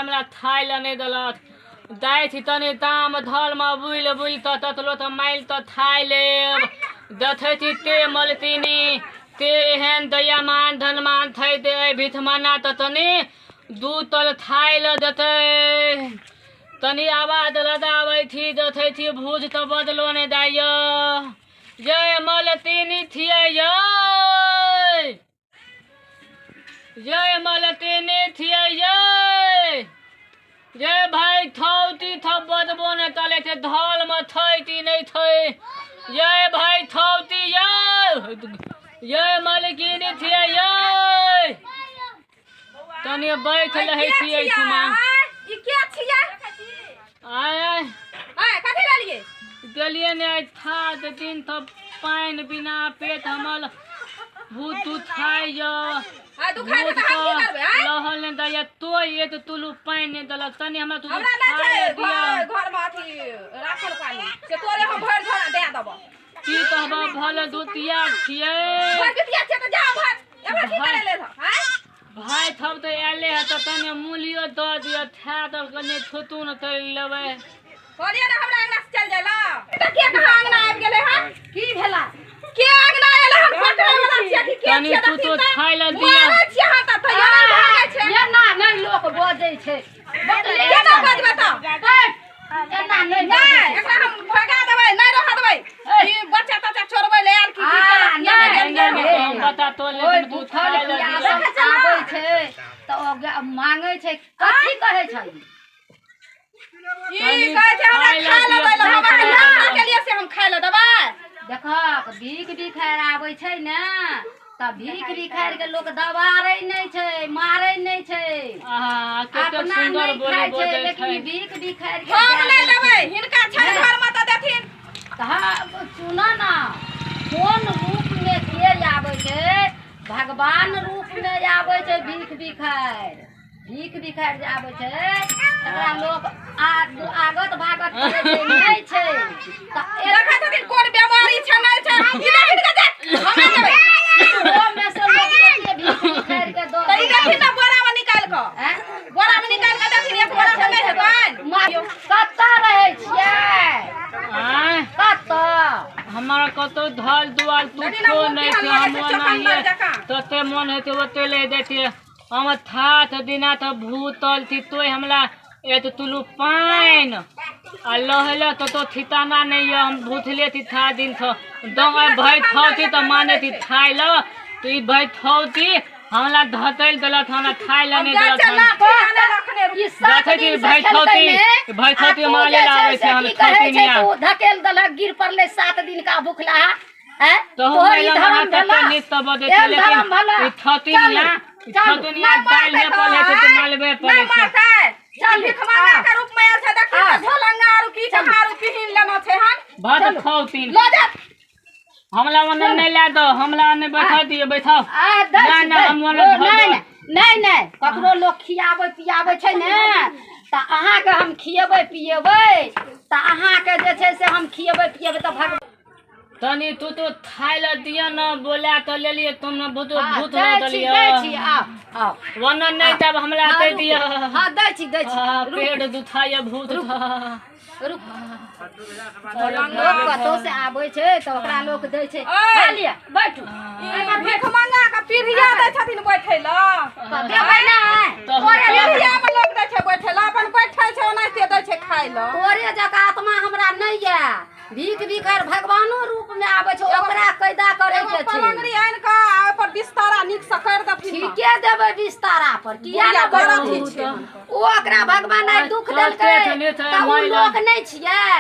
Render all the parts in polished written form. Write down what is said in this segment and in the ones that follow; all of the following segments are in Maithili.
हमरा थाइ लए नहि देलक दाइ छी तनी दाम धलमे बुलि बुलि तऽ ततलो तऽ मालि तऽ थाइ लेब देखै छी ते मलतिनी ते एहन दयामान धनमान थै दे भिखमना तऽ तनी दू तल थाइ लए देतै तनी आवाज लगाबै छी देखै छी भूज तऽ बदलो नहि दैया जय मलतिनी थियै यै जय मलतिनी थियै यै जय भाइ थौती थप बदबो नहि तले छै धलमे थैती नहि थै जय भाइ थौती यै जय मलकिनी थियै यै तनी बैठ रहै छियै एहिठुमा ई के छियै आय आय आय कथी लेलियै गेलियै ने आइ था दिन तऽ पानि बिना पेट हमर भूत तूत खाइ यऽ आ दुखाइ छै तऽ हम की करबै आय लहल नहि दैया तो एक तुलू पानि नहि देलक तनी हमरा तू हमरा नहि खाइ छै दिअ घर घरमे अथी राखल पानि से तोरे हम भरि झोरा दए देबऽ की कहबऽ भले दुतिया छियै भरि जुतिया छियै तऽ जा भर एम्हर की करै लेल आय भाय थब तऽ आयले है तऽ तनी मूलियो दऽ दिअ थै दऽ कनि थुथुन तोड़ि लेबै कहलियै ने हमरा अंगना से चलि जाइ लए तऽ के कहाँ अंगना आबि गेलै हन की भेला के अंगना एलै हन पकड़ै वाला छियै कि के तनी छियै तू देखी तो तऽ खाय लए दिअ मारै छियै हन तऽ तैयो नहि भागै छै एना नहि लोक बजै छै बकले केना बजबै तऽ एना नहि नहि बजै छै। एकरा हम भगा देबै नहि रहऽ देबै ई बच्चा तच्चा चोरबै लए आयल की की आ, केलक किया नहि, नहि गेलियै नहि, हम बता तो ओहि लेकिन तू भूखल खाय लए दिअ पियासल आबै छै तऽ ओ मांगै छै कथी कहै छै ई कहै छै हमरा खाय लए दै लए हम अहाँके नाश्ता केलियै से हम खाय लए देबै देखक भीख भिखारि आबै छै ने तऽ भीख भिखारि के लोक दबारै नहि छै मारै नहि छै आहा कतेक अपना सुन्दर नहि बोली खाइ छै बजै लेकिन छै भीख भिखारि के हम दए नहि दै देबै छै। हिनका छै घरमे तऽ देथिन तऽ हँ, सुनऽ ने कोन रूपमे के आबै छै भगवान रूपमे आबै छै भीख भिखारि भीख भिखारि जे आबै छै तकरा लोक आगत भागत करै छै नहि छै तऽ देखै छथिन कोन बेमारी छै नहि छै ई देखिन के जे हमरा देबै ओहोमे से लोक एते भीख भिखारि के दऽ तऽ ई देखिन ने बोरामे निकालि कऽ आँय? बोरामे निकालि कऽ देखिन एक बोरा तऽ नहि हेतनि कतऽ रहै छियै आँय कतऽ हमरा कतौ धल दुआर देखी ने कुछो मूर्ति नहि छै हम हम लगै छै चुकन्दर ओनाहिए जकाँ। तते मोन हेतै ओते ले जैतियै हम थाथ दिना तऽ भूतल थी तोय हमरा एक तुलू पानि आ लहले तो तो ठिकाना नहीं है हम भूतले थी था दिन थो दम भय थौती तऽ माने थी थाइ ल तो ई भय थौती हमरा धतैल देलक हमरा थाइ ल हम नहि जाइ देलक छियै हन। लाठी आनै रखने ई सात देखै छी दिन से भय खेलकै थौती ने, भय आ थौती तू माले जे ल छै आबै से छै हम की कहै थौती छै नहीं तू धकेल देलक गिर पड़लै 7 दिन का भुखलाहा हैं तो हम तोहर ई महिला धर्म मना भेला कते नीक तऽ बजै छै एहन लेकिन धर्म भेला ई थौती चलू, निया ई चलू। थौती निया दालि नहि पड़ै छै तऽ मालबे पड़ै नहि छै मारतै चलू, भिखमंगा के रूप में आयल छै देखी आ। तऽ झोलंगा आरू की कहाँ आरू पिहिन लेना छै हन भात खौतीन लऽ जा हमला ओने नहि लए दो हमला ओने बैठा दियौ बैठाओ आ दै ना छी, ना दै। हम ओने ओ, धऽ नहि देबै। नहि नहि ककरो लोक खियाबै पियाबै छै ने तऽ अहाँके हम खियेबै पियेबै तऽ अहाँके जे छै से हम खियेबै पियेबै तऽ भगवान तनी तू तो खाय लए दिअ न बोला तऽ लेलियै तुम ने भूत हँ, भूत दै लऽ छी देलियै दै छी आउ आउ वना नहि तब हमरा हँ, दे रुकू। दिअ हँ दै छी दै छी आ, रुकू, पेट दुखाइए भूत था रुकू लोक कतौ से आबै छै तऽ ओकरा लोक दै छै ओए। खा लिअ बैठू ई भिखमंगा के पीढ़िया दै छथिन बैठै लए देबै नहि तऽ तोरे पीढ़िया मे लोक दै छै बैठै लए अपन बैठै छै ओनाहिते दै छै खाय लए तोरे जकाँ आत्मा हमरा नहि यऽ भीख भिखारि भगवानो रूप मे आबै छै ओकरा कैदा करे एगो के छै पलंगड़ी आनि कऽ आ ओहि पर बिस्तारा नीक से करि देथिन ने। ठीके देबै बिस्तारा पर किया बुढ़िया ने बड़ बड़ अथी छै। ओ ओकरा भगवान आइ दुख कते देलकै ठंडी छै, तऽ ओ महिला। लोक नहि छियै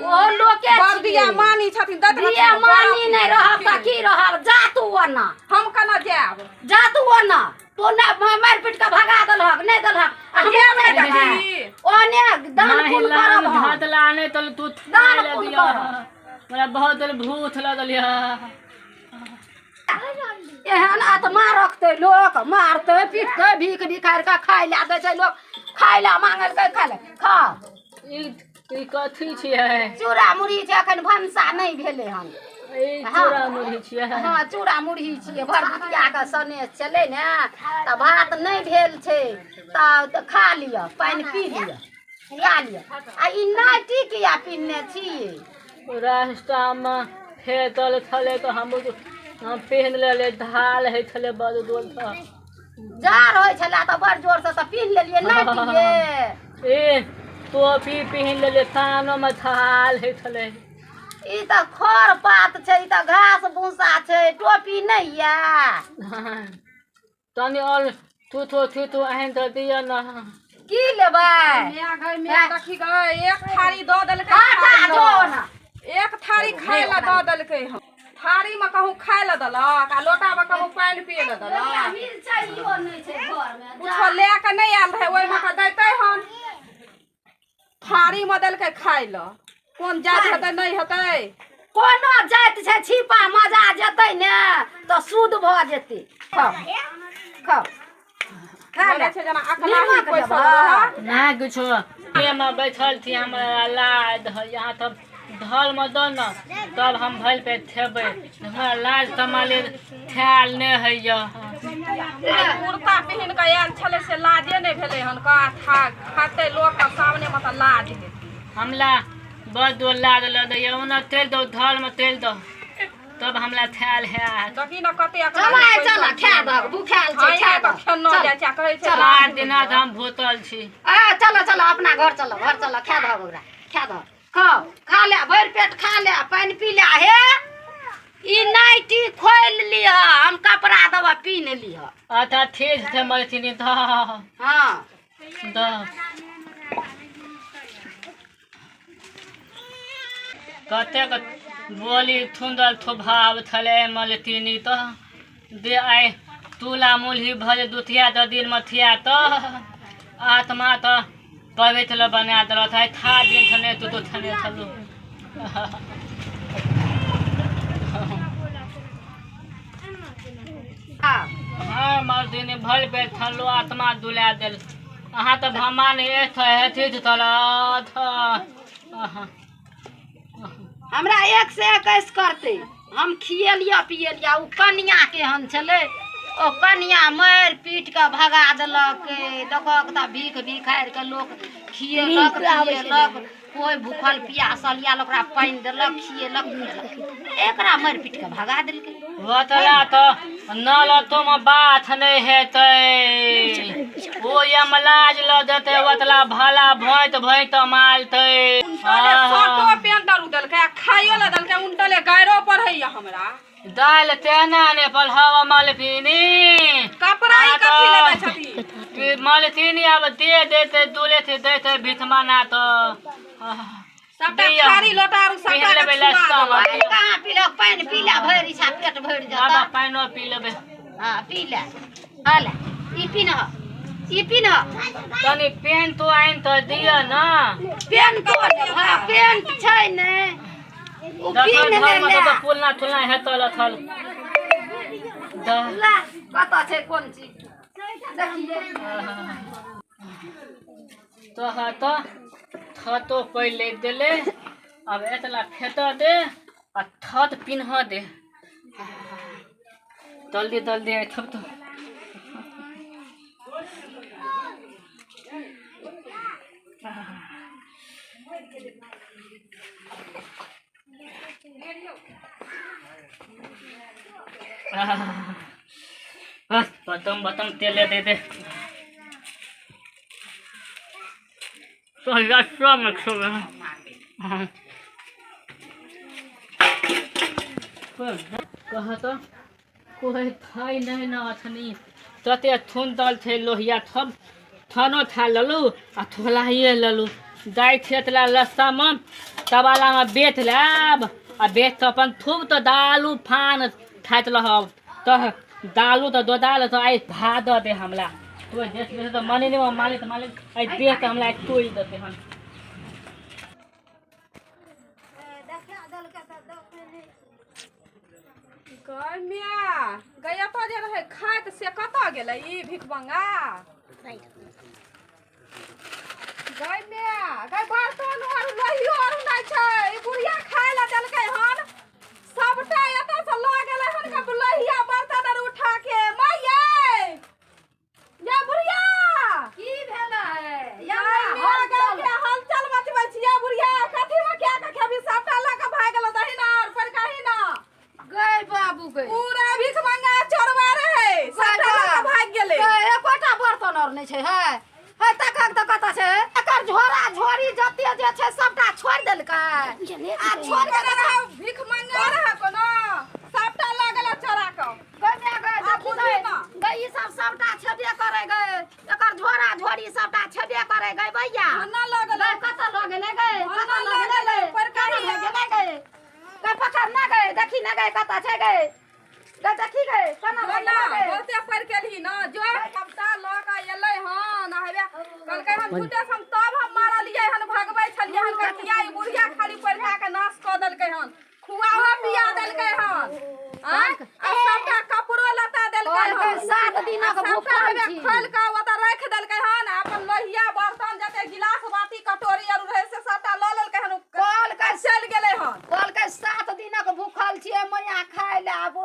ओहो लोके बड़ दिया छियै मानी छथिन दैत रहथिन दिया बड़ मानी अथी नहि रहब तऽ की रहब जा तू ओना हम केना जायब जा तू ओना तू ने मारि पीट कऽ भगा देलहक नहि देलहक आ जे हमरा नहि नहि देखी। देबै ओने दान नाही पुण्य लान करब हम। भात लाने तो तू दान खाय पुण्य दिया करब। हमरा बहुत देर भूख लगल या एहन आत्मा रखतै लोक मारतै पीटतै भीख भिखारि कऽ खाय लए दै छै लोक खाय लए मांगलकै खाय लए खा ई ई कथी छियै चूड़ा मुरही छै एखन भनसा नहि भेलै हन चूड़ा मुरही छियै। हाँ चूड़ा मुरही छियै। भरदुतिया के सनेस छलै ने तऽ भात नहि भेल छै तऽ खा लिअ, पानि पी लिअ, खा लिअ। आ ई नाइटी किया पिन्हने छियै? रास्तामे फेटल छलै तऽ हम पहिन लेलियै, धाल होइ छलै बड़ जोर सँ। जाड़ होइ छलै तऽ बड़ जोर सँ तऽ पिन्ह लेलियै नाइटिये। ए टोपी पहिन लेलियै, कानोमे थाल होइ छलै। ई तऽ खर पात छै, ई तऽ घास भूसा छै, टोपी नहि यऽ। तनी आओर थूथो थूथो एहन तऽ दिअ ने। की लेबै? माय देखी गै, एक थारी दऽ देलकै, एक थारी खाय लए दऽ देलकै हन। थारी में कहूँ खाय लए देलक आ लोटा में कहूँ पानि पिए लए देलक। कुछो लए कऽ नहि आयल रहै, ओहिमे कऽ दैतै हन। थारी में देलकै खाय लए, कोन जाति हेतै नहि हेतै? कोनो जाति छै, छिपा मजा जेतै ने तऽ शुद्ध भऽ जेतै। खाउ खाउ खा ले। छै जेना अकलाही पैसा रहै ना किछो। मे बैठल छी हमरा लाज यहाँ तब धल में दऽ ने तब हम भरि पेट खेबै। हमरा लाज तमाले खायल नहि होइए। कुर्ता पहिन कऽ आयल छलै से लाजे नहि भेलै हन। खाते लोकके सामने मे तऽ लाज हेतै। हमरा बड़ जोर लाज लगैए। ओना तेल दौ, धल में तेल दौ तब हमरा खायल हैत। देखी ने कते चल चल खा दऽ, भूखायल छै खा दऽ। खेलनो जाइ छै, कहै छै 4 दिना तऽ हम भूतल छी। आ चल चल अपना घर चल, घर चल, खा दऽ ओकरा, खा दऽ, खाओ खा ले, भरि पेट खा ले, पानि पी ले। हे ई नाइटी खोलि लिह, हम कपड़ा देबऽ पीन लिह। अच्छा ठीक छै मलथिनी दऽ। हाँ दऽ कतेक बोली थुंदल थुभाव छलै मलतिनी तऽ दे आइ तुला मुलही भऽ दुतिया दऽ दिन में थिया तऽ आत्मा तऽ पवित्र बना देलक। आइ था दिन छने तू तो छने छलू। हाँ मलतिनी भरि पेट छलू, आत्मा दुला देल। अहाँ तऽ भमान एथ तलत। हमरा 1 से 21 करतै। हम खिएलियै पिएलियै। ओ कनिया केहन छलै, ओ कनिया मारि पीट कऽ भगा देलक। देखहक तऽ भीख भिखारि के लोक खिएलक पिएलक, कोइ भूखल पियासल आयल ओकरा पानि देलक, खिएलक पिएलक, एकरा मारि पीट कऽ भगा देलकै। ओतला तऽ नलतो में बात नहि हेतै, ओ यमलाज लऽ देतै। ओतला भला भैत भैत मालतै। शर्टो पेंट आरू देलकै आ खाइयो लए देलकै, उनटले गायरो पढ़ैया हमरा। दालि तेना ने पलहवा मलफिनी। कपड़ा ही कथी लए दै छथिन मलथिनी? आब दे देतै, दुले देतै भितमाना तऽ सबटा थारी लोटा आरू सबटा के छुआ देलक। कहाँ पीलक? पानि पी ले, भरि इच्छा पेट भरि जेतऽ। आब पानिओ पी लेबै। हाँ पी ले, खा ले, ई पीनह, ई पीनह। तनी पेन तो आनि तऽ दिअ ने। पेंट हाँ पेंट छै ने, ओ पीन ले। पुलना तुलना हेतल अथल कतऽ छै कोन चीज देखिए तो तऽ थतो पहिले देले। अब एतला फेट दे आ थत पिन्ह दे। जल्दी जल्दी थप तो बस बतम बतम तेल दे दे। कह तऽ कोइ खाइ नहि न अखनी। तते थुनतल छै लोहिया, थब थनो खा लेलू आ थोलाइए लेलू। दाइ खेतला लस्सामे तबालामे बेच लेब आ बेच तऽ अपन थूब तऽ दालू फान खाइत रहब। तऽ दालू तऽ दोदाल तऽ आइ भा दऽ दे हमरा। तो देश तऽ मने नहि मालिक मालिक आइ देह तऽ हमरा तोड़ि देतै हन। गै मिया गै, एतऽ जे रहै खाइत से कतऽ गेलै ई भिखमंगा? गै मिया गै, बर्तन आर लोहियो आर नहि छै। ई बुढ़िया खाय लए देलकै हन, सबटा जे छै सबटा छोड़ि देलकै आ छोड़ के रहे भीख मंगे रहे कोनो सबटा लऽ गेलै चोरा कऽ। गै माय गै, देखी गै, गै ई सब सबटा छेबे करै गै, एकर झोरा झोरी सबटा छेबे करै गै भैया। धन्ना लऽ गेलै। कतऽ लऽ गेलै गै? कतऽ लऽ गेलै? केना भए गेलै गै? गै पकड़ ना गै, देखी ना गै कतऽ छै गै। गै देखी गै केना भए गेलै गै? बहुते पढ़ि गेलही न जो सबटा लऽ कऽ एलै हन हेबे कहलकै हम झूठे हम तब हम मारलियै हन भगबै छलियै हन कथिया ई बुढ़िया खाली पढ़ा के नाश कऽ देलकै हन, खुआओ पिया देलकै हन आ सबटा कपड़ो लत्ता देलकै हन। 7 दिनक भूखल छी। खोलि कऽ ओतऽ राखि देलकै हन आ अपन लोहिया बर्तन जते गिलास बाटी कटोरी आर रहै से सबटा लऽ लेलकै हन, कहलकै चलि गेलै हन। कहलकै 7 दिनक भूखल छियै मैया खाय लए आब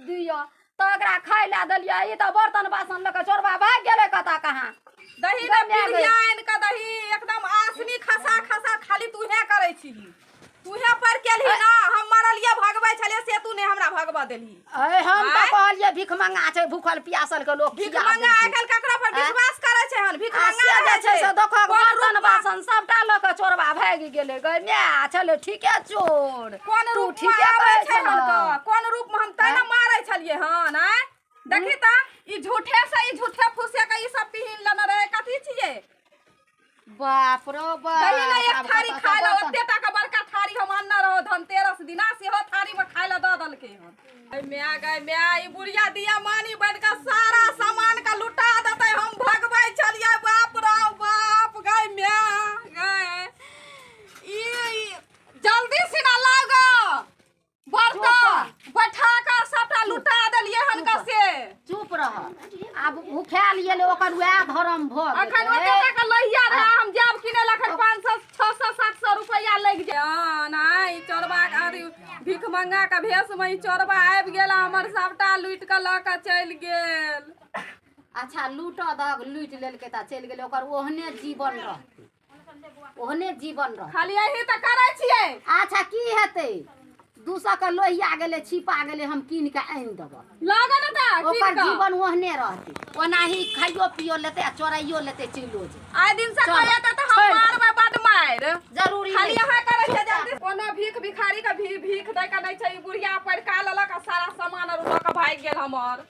दिअ, तऽ एकरा खाय लए देलियै, ई तऽ बर्तन बासन लऽ कऽ चोरबा भागि गेलै कतऽ कहाँ। दही ने पिरिया आनि कऽ दही एकदम आसनी खसा खसा खाली तूहे करै छीही, तूहे पर केलही ना, हम मारलियै भगबै छलियै से तू नहि हमरा भगबऽ देलही। अय हम तऽ कहलियै भीख मंगा छै, भूखल प्यासल के लोक भीख मंगा आइ काल्हि ककरो पर विश्वास करै छै हन? भीख मंगा जे छै से देखो बर्तन बासन सबटा लऽ कऽ चोरबा भागि गेलै गै माय। छलै ठीके चोर, कोन रूप ठीके कहै छै हन? कोन रूप मे हम तै ने मारै छलियै हन? आँय देखी तऽ ई झूठे से ई झूठे फूसे के ई सब पिहिन लेने रहै, कथी छियै? बाप रो बाप। दही ने एक थारी खाय लए ओते टा के बड़का थारी हम अनने रहौ धनतेरस दिना, सेहो थारी मे खाय लए दऽ देलकै हन। गै माय गै माय, ई बुढ़िया दिया मानी बनि कऽ सारा सामान के लुटा देतै, हम भगबै छलियै बाप रो बाप। गै माय गै, ई जल्दी सिना लाग बर्तन बैठा कऽ सबटा लुटा देलियै हन कऽ से। चुप रह, आब भूखायल गेलै ओकर वएह धर्म भऽ गेलै। अखन ओते टाका लोहिया रहै, हम जायब किनै लए अखन 500 600 700 रुपैआ लागि जाय। नहि ई चोरबा अथी भीख मंगा के भेष मे ई चोरबा आबि गेल हमर सबटा लूटि कऽ लऽ कऽ चलि गेल। अच्छा लूटऽ दहक, लूटि लेलकै तऽ चलि गेलै, ओकर ओहने जीवन रहतै, ओहने जीवन रहतै। खाली एही तऽ करै छियै। अच्छा की हेतै, 200 के लोहिया गेलै छिपा गेलै, हम कीन के आनि देबै, लागल तऽ ओकर जीवन ओहने रहतै, ओनाही खाइयो पियो लेतै आ चोराइयो लेतै चलियो जेतै। आइ दिन से कहिया तऽ हम मारबै बड मारि, जरूरी खाली अहाँ करै छियै जल्दी। कोनो भीख भिखारी के भीख दै के नहि छै, ई बुढ़िया पड़का लेलक आ सारा सामान आर लऽ कऽ भागि गेल हमर।